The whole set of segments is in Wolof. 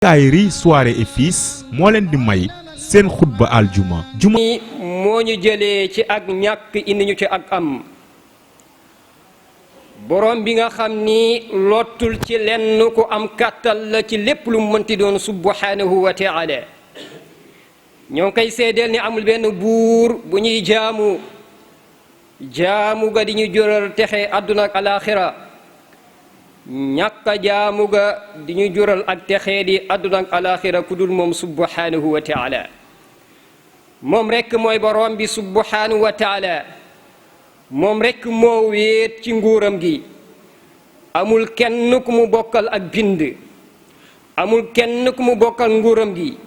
Kaayri soirée et fils moo leen di may seen xutba aljuma moo ñu jëlee ci ak ñàkk indi ñu ci ak am borom bi nga xam ni lottul ci lenn ku am kàttal la ci lépp lu mu mënti doon subhanahu wa taala ñoo ngi koy seedeel ni amul benn buur bu ñuy jaamu ga di ñu jural texe àdduna ak alaaxira ñàkka jaamu ga di ñu jural ak texe di àdduna ak alaaxira ku dul moom subhanahu wa taala moom rekk mooy borom bi subhanahu wa taala moom rekk moo wéet ci nguuram gi amul kenn ku mu bokkal ak bind amul kenn ku mu bokkal nguuram gi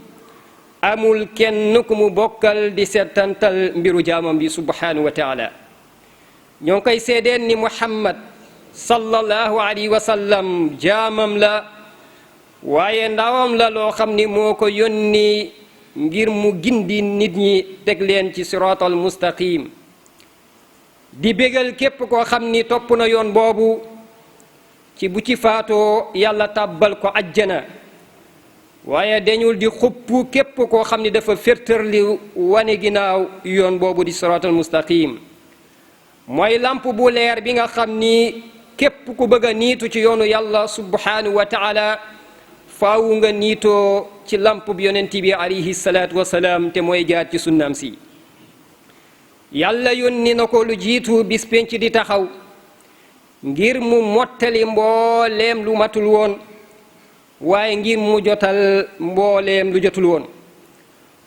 amul kenn ku mu bokkal di settantal mbiru jaamam bi subhanahu wa taala ñoo ngi koy seedeen ni Muhammad sallallahu alayhi wa sallam jaamam la waaye ndawam la loo xam ni moo ko yónni ngir mu gindi nit ñi teg leen ci siraatal mustaqim di bégal képp koo xam ni topp na yoon boobu ci bu ci faatoo yàlla tàbbal ko ajjana waaye dañul di xupp képp koo xam ni dafa féttarli wane ginnaaw yoon boobu di siraatal mustaqim mooy lamp bu leer bi nga xam ni képp ku bëgg a niitu ci yoonu yàlla subhanahu wa taala faawu nga niitoo ci lamp bi yonent bi alayhi salaatu wasalaam te mooy jaar ci sunnaam si yàlla yónni na ko lu jiitu bis penc di taxaw ngir mu mottali mbooleem lu matul woon waaye ngir mu jotal mbooleem lu jotul woon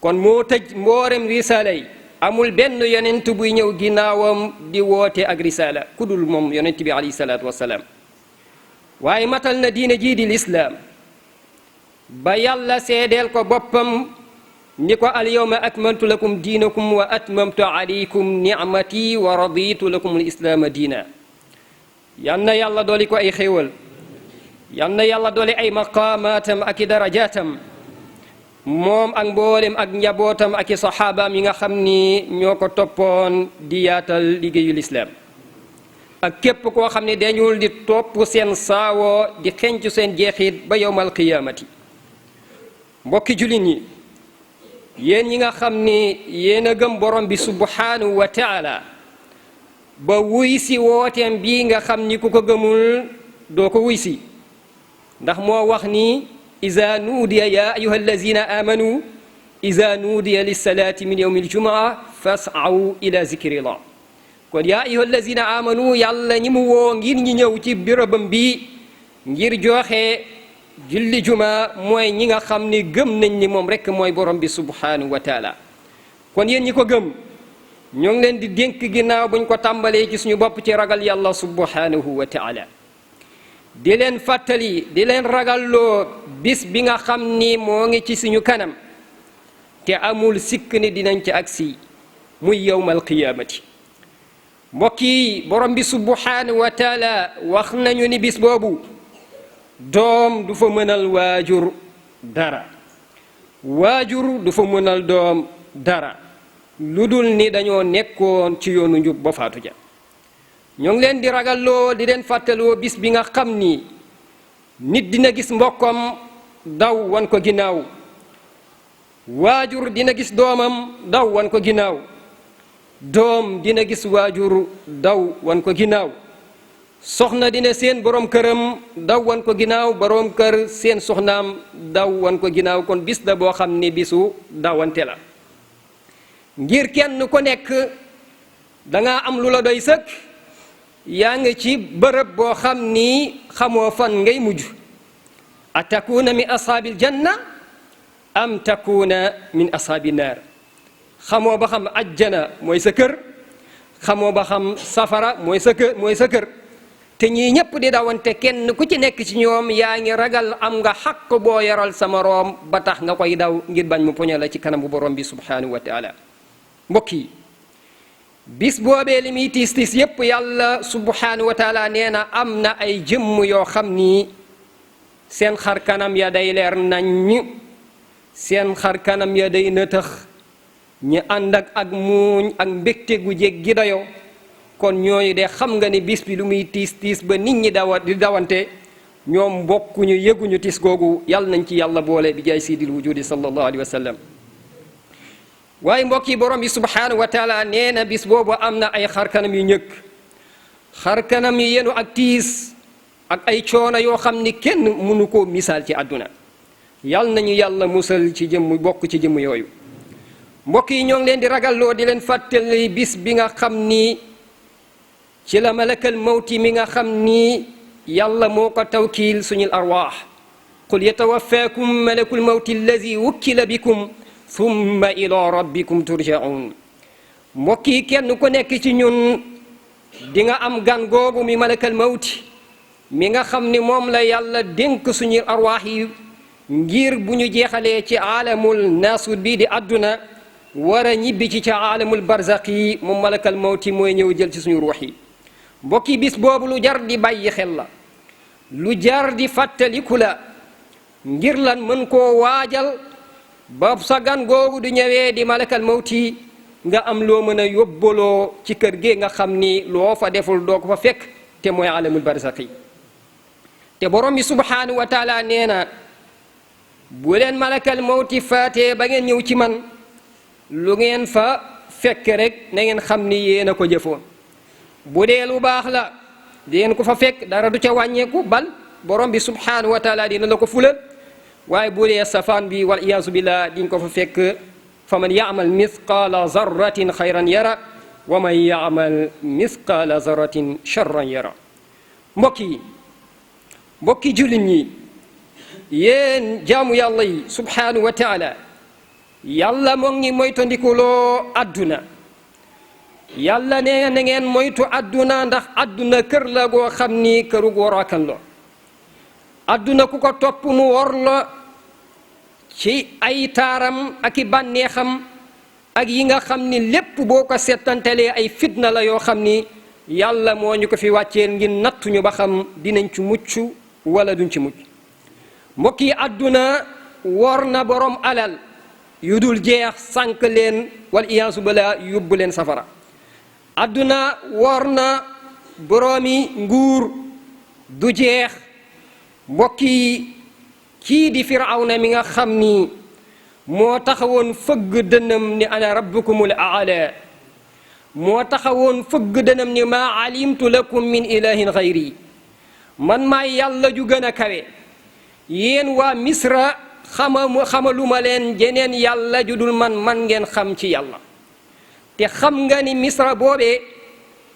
kon moo tëj mboolem risaala yi amul benn yonent buy ñëw ginnaawam di woote ak risaala ku dul moom yonent bi alayhi salaatu wasalaam waaye matal na diine jii di lislaam ba yàlla seedeel ko boppam ni ko alyawma akmaltu lakum diinakum wa atmamtu alaykum nicmati wa raditu lakum alislaama diina yal na yàlla dooli ko ay xéewal yal na yàlla dooli ay maqaamaatam ak i darajaatam moom ak mboolem ak njabootam ak i saxaabaam yi nga xam ni ñoo ko toppoon di yaatal liggéeyu lislaam ak képp koo xam ne dañul di topp seen saawoo di xencu seen jeexit ba yowmal qiyaamati mbokki jullit ñi yéen ñi nga xam ni yéen a gëm borom bi subhanahu wa taala ba wuy si wooteem bii nga xam ni ku ko gëmul doo ko wuy si ndax moo wax ni iza nuudiya ya ayuha allazina amanu iza nuudiya lissalaati min yawmi aljumaa fasaw ila zikrillah kon ya ayuha allazina amanu yàlla ñi mu woo ngir ñi ñëw ci bérébam bi ngir joxe julli juma mooy ñi nga xam ni gëm nañ ni moom rekk mooy borom bi subhanahu wa taala kon yéen ñi ko gëm ñoo ngi leen di dénk ginnaaw buñ ko tàmbalee ci suñu bopp ci ragal yàlla subhanahu wa taala di leen fàttali di leen ragalloo bis bi nga xam ni moo ngi ci suñu kanam te amul sikk ni dinañ ci agsi muy yawmal qiyaamati mbokk yi borom bi subhanahu wa taala wax nañu ni bis boobu doom du fa mënal waajur dara waajur du fa mënal doom dara lu dul ni dañoo nekkoon ci yoonu njub ba faatu ja ñoo ngi leen di ragalloo di leen fàttaloo bis bi nga xam ni nit dina gis mbokkam daw wan ko ginnaaw waajur dina gis doomam daw wan ko ginnaaw doom dina gis waajur daw wan ko ginnaaw soxna dina seen borom këram daw wan ko ginnaaw borom kër seen soxnaam daw wan ko ginnaaw kon bis la boo xam ni bisu dawante la ngir kenn ku nekk danga am lu la doy sëkk yaa ngi ci bërëb boo xam ni xamoo fan ngay mujj a takuna min ashaabil janna am takuna min ashaabi naar xamoo ba xam ajjana mooy sa kër xamoo ba xam safara mooy sa kër te ñii ñépp di dawante kenn ku ci nekk ci ñoom yaa ngi ragal am nga xaq boo yaral sa moroom ba tax nga koy daw ngir bañ mu poñe la ci kanam bu borom bi subhanahu wa taala mbokk yi bis boobee li muy tiis tiis yépp yàlla subhanahu wa taala nee na am na ay jëmm yoo xam ni seen xar kanam ya day leer nañ seen xar kanam ya day nëtëx ñi ànd ak muuñ ak mbégte gu jéggi dayo kon ñooñu de xam nga ni bis bi lu muy tiis tiis ba nit ñi di dawante ñoom bokkuñu yëguñu tis googu. yàlla nañ ci yàlla boole bi jaay siidil wujudi sallallahu alayhi wa sallam. waaye mbokk yi borom bi subhaanahu wa taala nee na bis boobu am na ay xarkanam yu ñëkk, xarkanam yu yenu ak tiis ak ay coono yoo xam ni kenn mënu koo misaal ci àdduna. yàlla nañu yàlla musal ci jëmm bokk ci jëmm yooyu. mbokk yi ñoo ngi leen di ragalloo di leen fàttali bis bi nga xam ni ci la malakal mawti mi nga xam ni yàlla moo ko tawkiil suñu arwaax. qul yatawafaakum malakul mawti allazi wukkila bikum thumma ila rabbikum turjaun. mbokk yi kenn ku nekk ci ñun di nga am gan googu mi malakal mawti mi nga xam ni moom la yàlla dénk suñu arwaax yi ngir bu ñu jeexalee ci aalamul naasut bii di àdduna war a ñibbi ci ca aalamul barzaq yi moom malakal mawti mooy ñëw jël ci suñu ruux yi. mbokk yi bis boobu lu jar di bàyyi xel la, lu jar di fàttaliku la, ngir lan mën koo waajal ba sa gan googu du ñëwee di malakal mawti nga am loo mën a yóbbaloo ci kër gi nga xam ni loo fa deful doo ko fa fekk te mooy aalamul barzaq yi. te borom bi subhaanahu wa taala nee na bu leen malakal mawti faatee ba ngeen ñëw ci man lu ngeen fa fekk rek na ngeen xam ni yéen a ko jëfoon. bu dee lu baax la deen ko fa fekk dara du ca wàññeeku, bal borom bi subhaanahu wa taala dina la ko fulal. waaye bu dee safaan bi wal iyaazu billah diñ ko fa fekk. fa man yaamal misqaala zarratin xayran yara wa man yaamal misqaala zarratin charran yara. mbokki jullit ñi, yéen jaamu yàlla yi subhaanahu wa taala, yàlla moo ngi moytandikuloo àdduna. yàlla nee na ngeen moytu àdduna ndax àdduna kër la goo xam ni këru woraakan la. àdduna ku ko topp mu wor la ci ay taaram ak i bànneexam ak yi nga xam ni lépp boo ko settantelee ay fitna la yoo xam ni yàlla moo ñu ko fi wàcceel ngir nattuñu ba xam dinañ ci mucc wala duñ ci mucc. mbokk yi àdduna wor na borom alal yu dul jeex sànq leen wal iyaasu billah yóbbu leen safara. àdduna wor na boroomi nguur du jeex. mbokk yi kii di firawna mi nga xam ni moo taxawoon fëgg dënam ni ana rabbukumul aala, moo taxawoon fëgg dënam ni maa alimtu lakum min ilahin xayri, man maay yàlla ju gën a kawe. yéen waa misra xamaluma leen jeneen yàlla ju dul man ngeen xam ci yàlla. te xam nga ni misra boobee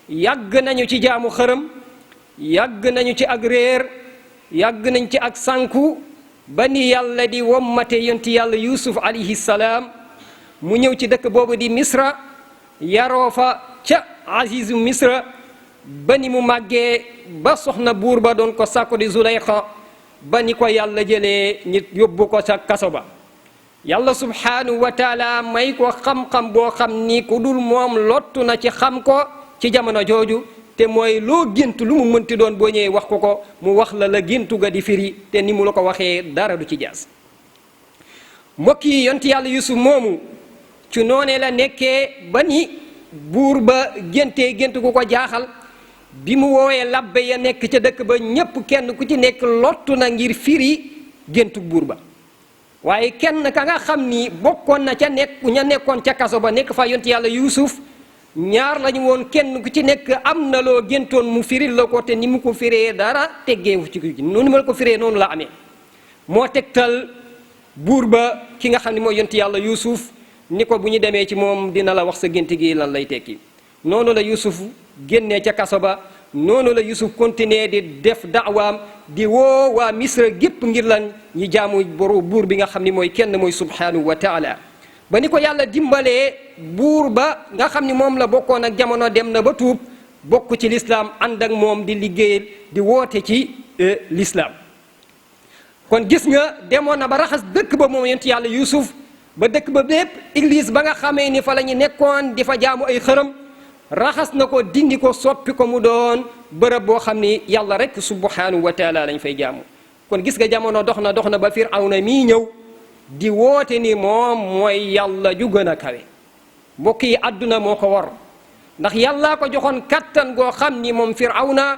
yàgg nañu ci jaamu xërëm, yàgg nañu ci ak réer, yàgg nañ ci ak sànku ba ni yàlla di wommate yonti yàlla yusuf alayhi salaam mu ñëw ci dëkk boobu di misra, yaroo fa ca azizu misra ba ni mu màggee ba soxna buur ba doon ko sàkko di Zulayxa ba ni ko yàlla jëlee nit yóbbu ko ca kaso ba. yàlla subhaanahu wa taala may ko xam-xam boo xam ni ku dul moom lottu na ci xam ko ci jamono jooju. te mooy loo gént lu mu mënti doon boo ñëwee wax ko mu wax la géntu ga di firi te ni mu la ko waxee dara du ci jaas. mbokk yi yonti yàlla yusuf moomu ci noonee la nekkee ba ni buur ba géntee gént gu ko jaaxal. bi mu woowee labbe ya nekk ca dëkk ba ñépp kenn ku ci nekk lottu na ngir firi géntu buur ba. waaye kenn ka nga xam ni bokkoon na ca ña nekkoon ca kaso ba nekk fa yonti yàlla yusuf ñaar lañu woon, kenn ku ci nekk am na loo géntoon mu firil la ko te ni mu ko firee dara teggeewu ci gi noonu ma la ko firee noonu la amee. moo tegtal buur ba ki nga xam ne mooy yonti yàlla yusuf ni ko bu ñu demee ci moom dina la wax sa gént gi lan lay tekki. noonu la yusuf génnee ca kaso ba, noonu la yusuf continuer di def daawaam di woo waa misra gépp ngir lan ñi jaamu buur bi nga xam ni mooy kenn mooy subhanahu wa taala. ba ni ko yàlla dimbalee buur ba nga xam ni moom la bokkoon ak jamono dem na ba tuub bokk ci lislaam ànd ak moom di liggéeyal di woote ci lislaam. kon gis nga demoon na ba raxas dëkk ba moom yonent yàlla yusuf ba dëkk ba bépp église ba nga xamee ni fa la ñu nekkoon di fa jaamu ay xërëm raxas na ko dindi ko soppi ko mu doon bërëb boo xam ni yàlla rek subhanahu wa taala lañ fay jaamu. kon gis nga jamono dox na ba Firawna mii ñëw di woote ni moom mooy yàlla ju gën a kawe. mbokk yi àdduna moo ko war ndax yàllaa ko joxoon kattan goo xam ni moom Firawna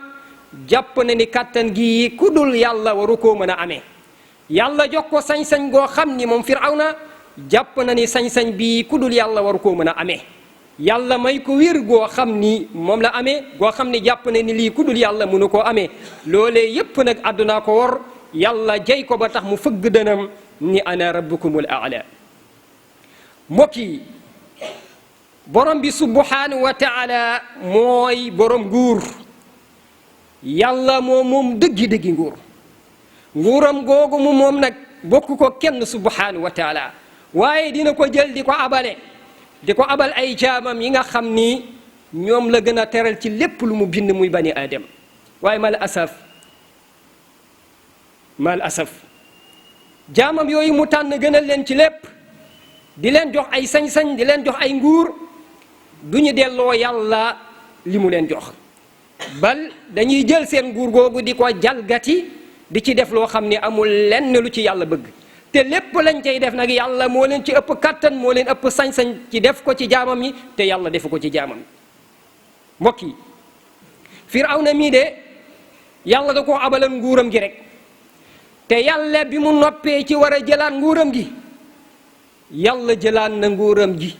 jàpp na ni kàttan gi ku dul yàlla waru koo mën a amee. yàlla jox ko sañ-sañ goo xam ni moom Firawna jàpp na ni sañ-sañ bii ku dul yàlla waru koo mën a amee. yàlla may ko wér goo xam ni moom la amee goo xam ni jàpp na ni lii ku dul yàlla mënu koo amee. loolee yépp nag àddunaa ko war yàlla jay ko ba tax mu fëgg dënam ni ana rabbukumul aala. mbokk yi borom bi subhanahu wa taala mooy borom nguur. yàlla moom dëggi nguur. nguuram googu mu moom nag bokk ko kenn subhanahu wa taala waaye dina ko jël di ko abal ay jaamam yi nga xam ni ñoom la gën a teral ci lépp lu mu bind muy bani aadam. waaye mal asaf jaamam yooyu mu tànn gënal leen ci lépp di leen jox ay sañ-sañ di leen jox ay nguur du ñu delloo yàlla li mu leen jox. bal dañuy jël seen nguur googu di ko jalgati di ci def loo xam ni amul lenn lu ci yàlla bëgg te lépp lañ cay def nag yàlla moo leen ci ëpp kattan moo leen ëpp sañ-sañ ci def ko ci jaamam yi te yàlla defu ko ci jaamam yi. mbokk yi Firawna mii de yàlla da koo abalan nguuram gi rek te yàlla bi mu noppee ci war a jëlaat nguuram gi yàlla jëlaat na nguuram gi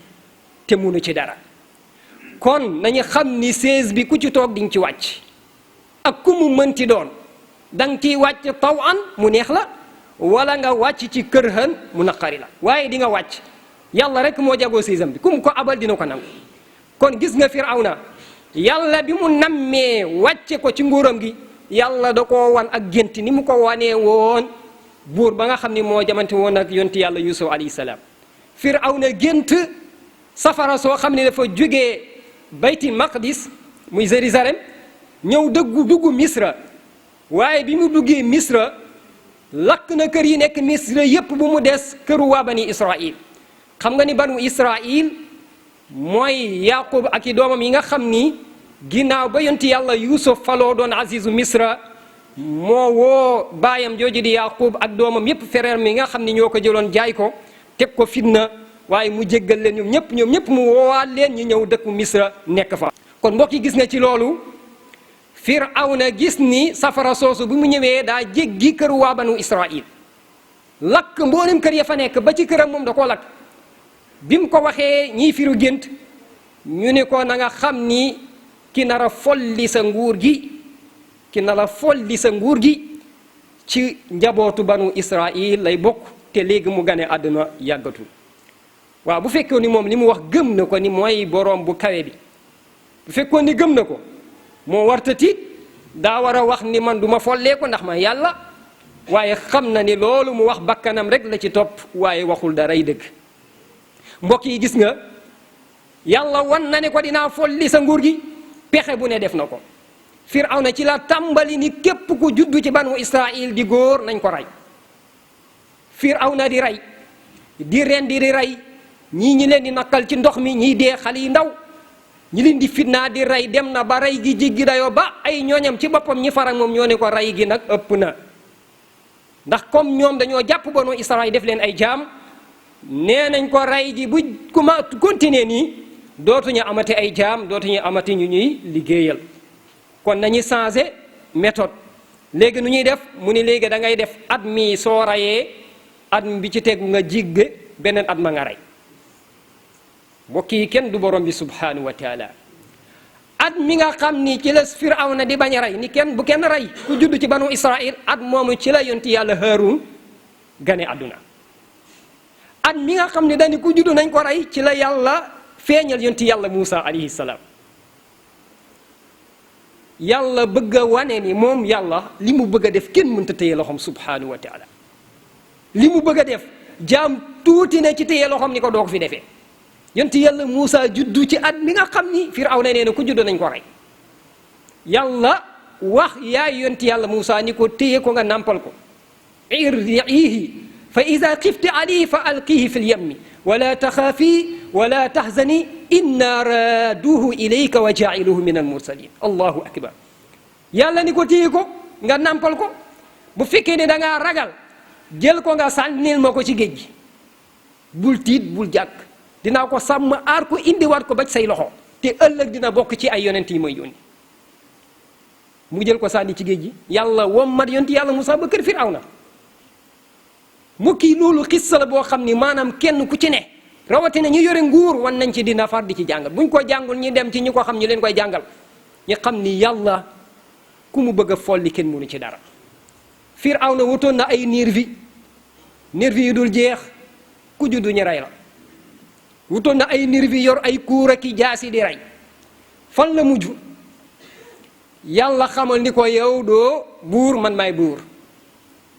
te munu ci dara. kon nañu xam ni sées bi ku ci toog di nga ci wàcc ak ku mu mënti doon da nga ciy wàcc tawan mu neex la wala nga wàcc ci kërhan mu naqari la waaye di nga wàcc. yàlla rek moo jagoo séesam bi ku mu ko abal dina ko nangu. kon gis nga Firawna yàlla bi mu nammee wàcce ko ci nguuram gi yàlla da koo wan ak gént ni mu ko wanee woon buur ba nga xam ni moo jamante woon ak yonti yàlla Yusuf alayhi salaam. Firawna gént safara soo xam ne dafa jógee baytil maqdis muy Jérusalem ñëw dugg Misra waaye bi mu duggee Misra lakk na kër yi nekk Misra yépp bu mu des këru waa bani Israil. xam nga ni banu Israil mooy Yaqub ak i doomam yi nga xam ni ginnaaw ba yonti yàlla Yusuf faloo doon azizu Misra moo woo baayam jooju di Yaqub ak doomam yépp frère mi nga xam ni ñoo ko jëloon jaay ko teg ko fitna waaye mu jéggal leen ñoom ñëpp mu woowaat leen ñu ñëw dëkku Misra nekk fa. kon mbokk yi gis nga ci loolu Firawna gis ni safara soosu bi mu ñëwee daa jéggi kër waa banu Israil lakk mboolem kër ya fa nekk ba ci këram moom da koo lakk. bi mu ko waxee ñiy firu gént ñu ne ko na nga xam ni ki nar a folli sa nguur gi ci njabootu banu Israil lay bokk te léegi mu gane àdduna yàggatul. waaw bu fekkoon ni moom li mu wax gëm na ko ni mooy boroom bu kawe bi bu fekkoon ni gëm na ko moo warta tiit daa war a wax ni man du ma follee ko ndax ma yàlla waaye xam na ni loolu mu wax bakkanam rek la ci topp waaye waxul daray dëgg. mbokk yi gis nga yàlla wan na ne ko dinaa folli sa nguur gi pexe bu ne def na ko. Firawna ci la tàmbali ni képp ku juddu ci banu Israil di góor nañ ko rey. Firawna di rey di rendi di rey ñii ñi leen di nakkal ci ndox mi ñii dee xale yi ndaw ñi leen di fitnaa di rey dem na ba rey gi jéggi dayoo ba ay ñooñam ci boppam ñi farak moom ñoo ne ko rey gi nag ëpp na ndax comme ñoom dañoo jàpp banu Israil def leen ay jaam nee nañ ko rey gi bu continuer nii dootuñu amati ay jaam dootuñu amati ñu ñuy liggéeyal. kon nañu changé méthode léegi nu ñuy def mu ni léegi da ngay def at mi soo rayee at bi ci tegu nga jigge beneen at ma nga rey. mbokk yi kenn du borom bi subhanahu wa taala at mi nga xam ni ci la Firawna di bañ a rey ni bu kenn rey ku judd ci banu Israil at moomu ci la yonti yàlla Haarun gane àdduna. at mi nga xam ne dañu ku judd nañ ko rey ci la yàlla feeñal yonti yàlla Muusa alayhi salaam. yàlla bëgg a wane ni moom yàlla li mu bëgg a def kenn mënta téye loxoom subhanahu wa taala li mu bëgg a def jaam tuuti na ci téye loxoom ni ko doo ko fi defee. yonti yàlla Muusa juddu ci at mi nga xam ni Firawna nee na ku judd nañ ko rey yàlla wax yaay yonti yàlla Muusa ni ko téye ko nga nàmpal ko irdiihi fa ida xifti alayhi fa alqihi fi lyammi wala taxaafi wala taxzani inna raaduhu ilayka wa jaa'iluhu min almursalin. allahu akbar yàlla ni ko téye ko nga nàmpal ko bu fekkee ne da ngaa ragal jël ko nga sànnil ma ko ci géej gi bul tiit bul jàkk dinaa ko sàmm aar ko indiwaat ko ba ci say loxo te ëllëg dina bokk ci ay yonent yi mooy yónni. mu jël ko sànni ci géej gi yàlla wommat yonti yàlla Musaa ba kër Firawna mu kii loolu xissa la boo xam ni maanaam kenn ku ci ne rawatina ñu yore nguur wan nañ ci di nafar di ci jàngal buñ ko jàngul ñi dem ci ñi ko xam ñu leen koy jàngal ñu xam ni yàlla ku mu bëgg a folli kenn mënu ci dara. Firawna wutoon na ay nervi yu dul jeex ku juddu ñu rey la wutoon na ay nervi yor ay kuura ki jaasi di rey fan la mujj yàlla xamal ni ko yow doo buur man maay buur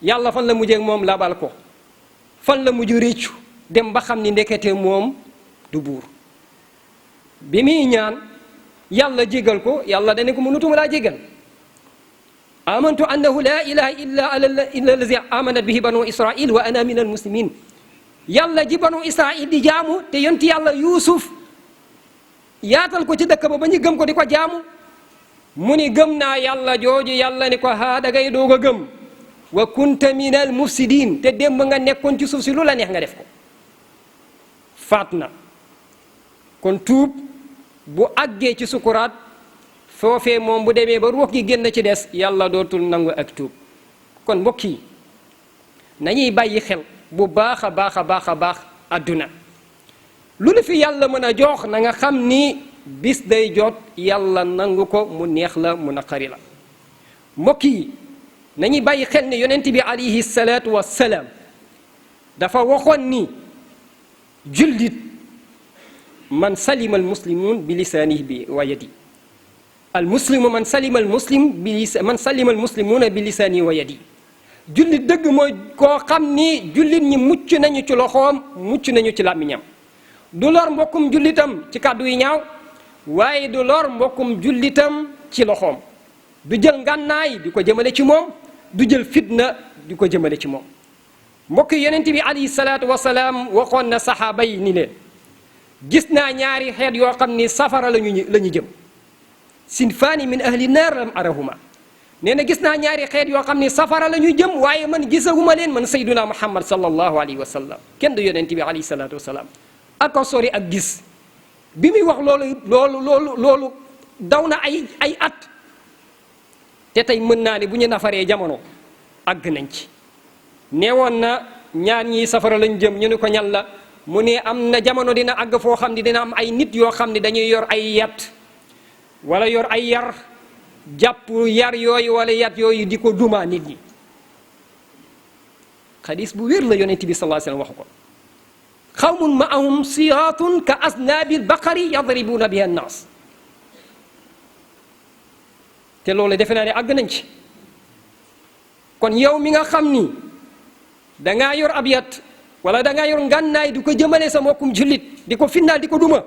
yàlla fan la mujjee moom labal ko fan la mujj réccu dem ba xam ni ndekete moom du buur bi muy ñaan yàlla jégal ko yàlla dane ko mënutuma laa jégal amantu annahu la ilaha illa allazi amanat bihi banu israil wa ana min al muslimin yàlla ji banu israil di jaamu te yonti yàlla yuusuf yaatal ko ci dëkk ba ñu gëm ko di ko jaamu mu ni gëm naa yàlla jooju yàlla ni ko haa da ngay doog a gëm wa kunta min al mufsidin te démb nga nekkoon ci suuf si lu la neex nga def ko faat na kon tuub bu àggee ci sukuraat foofee moom bu demee ba ruux gi génn ci des yàlla dootul nangu ak tuub kon mbokk yi nañuy bàyyi xel bu baax a baax a baax a baax àdduna lu la fi yàlla mën a jox na nga xam ni bis day jot yàlla nangu ko mu neex la mu naqari la mbokk yi nañuy bàyyi xel ne yonent bi alayhi salaatu wassalaam dafa waxoon ni jullit man salima almuslimun bi lisaanihi bi wa yadi almuslimu man salima almuslimuna bi lisaanihi wa yadi jullit dëgg mooy koo xam ni jullit ñi mucc nañu ci loxoom mucc nañu ci làmmiñam du lor mbokkum jullitam ci kàddu yi ñaaw waaye du lor mbokkum jullitam ci loxoom du jël ngànnaay di ko jëmale ci moom du jël fitna di ko jëmale ci moom mbokk yonent bi alayhi salaatu wasalaam waxoon na saxaaba yi ni leen gis naa ñaari xeet yoo xam ni safara la ñu jëm sinfaani min ahli naar lam arahuma nee na gis naa ñaari xeet yoo xam ni safara la ñu jëm waaye man gisaguma leen man sayduna muhammad sallallahu alayhi wa sallam kenn du yonent bi alayhi salaatu wasalaam aka sori ak gis bi muy wax loolu daw na ay at te tey mën naa ne bu ñu nafaree jamono àgg nañ ci neewoon na ñaar ñii safara lañ jëm ñu ne ko ñan la mu ne am na jamono dina àgg foo xam ne dina am ay nit yoo xam ne dañuy yor ay yat wala yor ay yar jàpp yar yooyu wala yat yooyu di ko duma nit ñi xadis bu wér la yonent bi sallallahu alayhi wasallam waxu ko xawmun ma'ahum siyaatun ka asnaabil baqari yadribuuna biha annaas te loolu defe naa ne àgg nañ ci kon yow mi nga xam ni dangaa yor ab yat wala dangaa yor ngànnaay di ko jëmale sa mbokkum jullit di ko finnaal di ko duma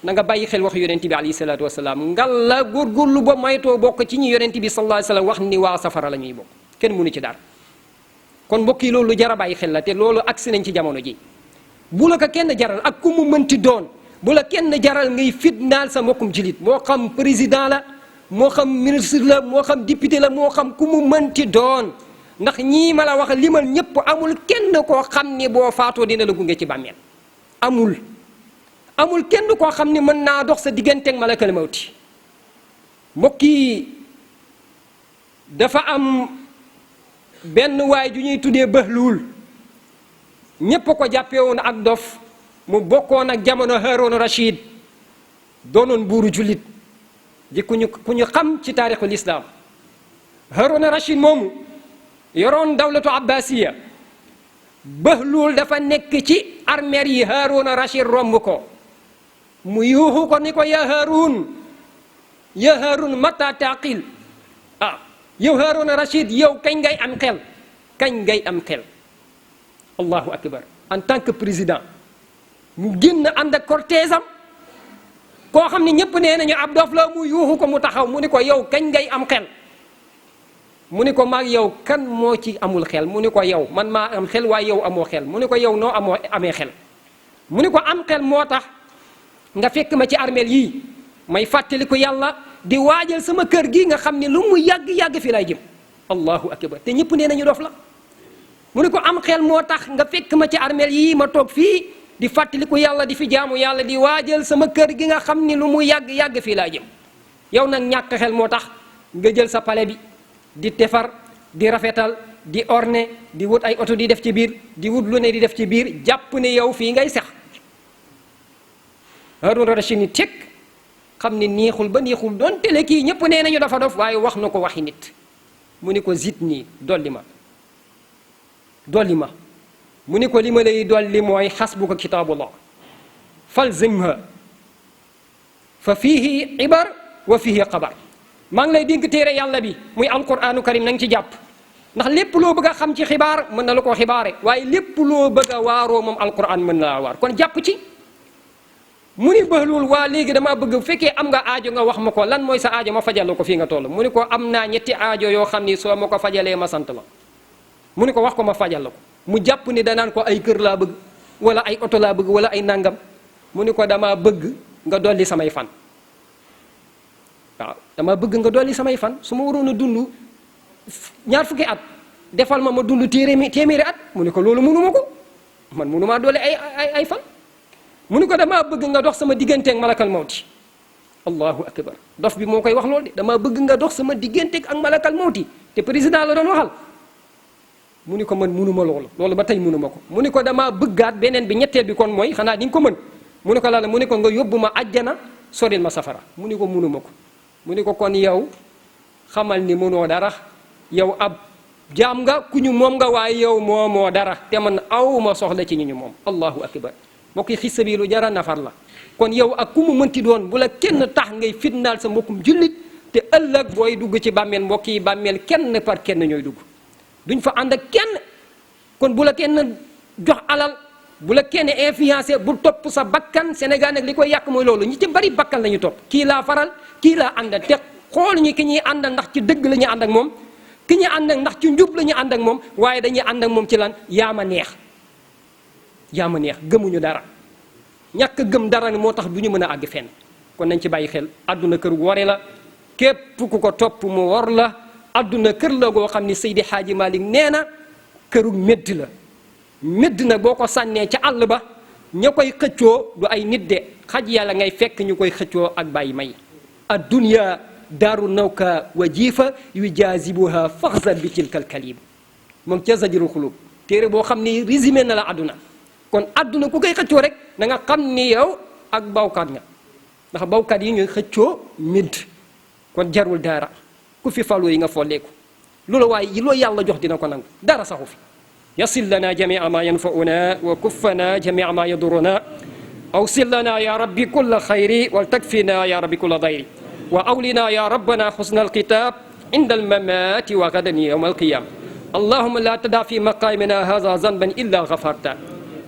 na nga bàyyi xel wax yonent bi alayhi salaatu wasalaam ngal la góorgóorlu ba maytoo bokk ci ñi yonent bi sallallahu alayhi wasallam wax ni waa safara la ñuy bokk kenn mënu ci dara kon mbokk yi loolu jar a bàyyi xel la te loolu agsi nañ ci jamono ji bu la ko kenn jaral ak ku mu mënti doon bu la kenn jaral ngay fitnaal sa mbokkum jullit moo xam président la moo xam ministre la moo xam député la moo xam ku mu mënti doon ndax ñii ma la wax limal ñépp amul kenn koo xam ni boo faatoo dina la gunge ci bàmmeel amul kenn koo xam ni mën naa dox sa digganteeg malakal mawti mbokk yi dafa am benn waay ju ñuy tuddee Bahluul ñépp ko jàppee woon ak dof mu bokkoon ak jamono Haroun Rachid doonoon buuru jullit di ku ñu xam ci taarixul islam Haroun Rachid moomu yoroon dawlatu abbasiya Bahluul dafa nekk ci armeer yi Haroun Rachid romb ko mu yuuxu ko ni ko ya Haroun mata taqil yow Haroun Rachid yow kañ ngay am xel allahu akbar en tant que président mu génn ànd ak cortège am koo xam ne ñépp nee nañu ab dof la mu yuuxu ko mu taxaw mu ni ko yow kañ ngay am xel mu ni ko maag yow kan moo ci amul xel mu ni ko yow man maa am xel waaye yow amoo xel mu ni ko yow noo amee xel mu ni ko am xel moo tax nga fekk ma ci armeel yii may fàttali ko yàlla di waajal sama kër gi nga xam ne lu mu yàgg-yàgg fi lay jëm allahu akbar te ñëpp nee nañu dof la mu ni ko am xel moo tax nga fekk ma ci armeel yii ma toog fii di fàttali ko yàlla di fi jaamu yàlla di waajal sama kër gi nga xam ne lu mu yàgg-yàgg fii lay jëm yow nag ñàkk xel moo tax nga jël sa palais bi di defar di rafetal di orné di wut ay oto di def ci biir di wut lu ne di def ci biir jàpp ne yow fii ngay sax Haroun Rachid ni teg xam ne neexul ba neexul doon tele kii ñëpp nee nañu dafa dof waaye wax na ko waxi nit mu ni ko zidni dolli ma mu ni ko li ma lay dolli mooy xasbuka kitaabullah falzimha fa fiihi ibar wa fiihi xabar maa ngi lay dénk téere yàlla bi muy alquranu karim na nga ci jàpp ndax lépp loo bëgg a xam ci xibaar mën na la koo xibaare waaye lépp loo bëgg a waaroo moom alquran mën na laa waar kon jàpp ci mu ni Bahlul waa léegi damaa bëgg bu fekkee am nga aajo nga wax ma ko lan mooy sa aajo ma fajal la ko fii nga toll mu ni ko am naa ñetti aajo yoo xam ni soo ma ko fajalee ma sant la mu ni ko wax ko ma fajal la ko mu jàpp ni danaan ko ay kër laa bëgg wala ay oto laa bëgg wala ay nangam mu ni ko damaa bëgg nga dolli samay fan waaw damaa bëgg nga dolli samay fan su ma waroon a dund ñaar fukki at defal ma dund téeméeri at mu ni ko loolu mënuma ko man mënumaa dolli ay fan mu ni ko damaa bëgg nga dox sama digganteeg malakal mawti allahu akbar dof bi moo koy wax loolu de damaa bëgg nga dox sama digganteeg ak malakal mawti te président la doon waxal mu ni ko man munuma loolu ba tey munuma ko mu ni ko damaa bëggaat beneen bi ñetteel bi kon mooy xanaa di nga ko mën mu ni ko lan mu ni ko nga yóbbu ma àjjana soril ma safara mu ni ko munuma ko mu ni ko kon yow xamal ni mënoo dara yow ab jaam nga ku ñu moom nga waaye yow moomoo dara te man awma soxla ci ñu moom allahu akbar mbokki xissa bi lu jara nafar la kon yow ak ku mu mënti doon bu la kenn tax ngay fitnaal sa mbokkum jullit te ëllëg booy dugg ci bàmmeel mbokk yi bàmmeel kenn par kenn ñooy dugg duñ fa ànd ak kenn kon bu la kenn jox alal bu la kenn influencé bu topp sa bakkan Sénégal nag li koy yàq mooy loolu ñi ci bari bakkan la ñu topp kii laa faral kii laa àndal te xool ñu ki ñuy àndal ndax ci dëgg la ñuy ànd ak moom ki ñuy ànd ak ndax ci njub la ñuy ànd ak moom waaye dañuy ànd ak moom ci lan yaa ma neex gëmuñu dara ñàkk gëm dara ne moo tax du ñu mën a àgg fenn kon nañ ci bàyyi xel àdduna kër gu ware la képp ku ko topp mu wor la àdduna kër la goo xam ni Seydi Hadji Malick nee na këru médd la médd na boo ko sànnee ca àll ba ña koy xëccoo du ay nit de xaj yàlla ngay fekk ñu koy xëccoo ak bàyyi may addunya daaru nawka wa jiifa yu jaasibuha faxzan bi tilkal kalib moom ca Zajrul Xulub téere boo xam ni résumé na la àdduna kon àdduna ku koy xëccoo rek na nga xam ni yow ak bawkat nga ndax bawkat yi ñuy xëccoo médd kon jarul dara ku fi falu yi nga folleeku loolu waaye loo yàlla jox dina ko nangu dara saxu fi yasil lana jamia ma yanfauna wa kuffana jamia ma yaduruna awsil lana ya rabbi kulla xayri wal takfina ya rabbi kulla dayri wa awlina ya rabbana xusna alkitab inda almamati wa gadan yawma alqiyama allahuma la tada fi maqamina hada zanban illa gafarta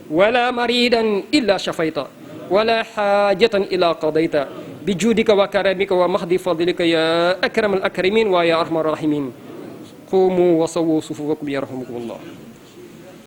wala maridan illa shafayta wala xaajatan illa qadayta بجودك وكرمك ومحض فضلك يا أكرم الأكرمين ويا أرحم الراحمين قوموا وصووا صفوفكم يرحمكم الله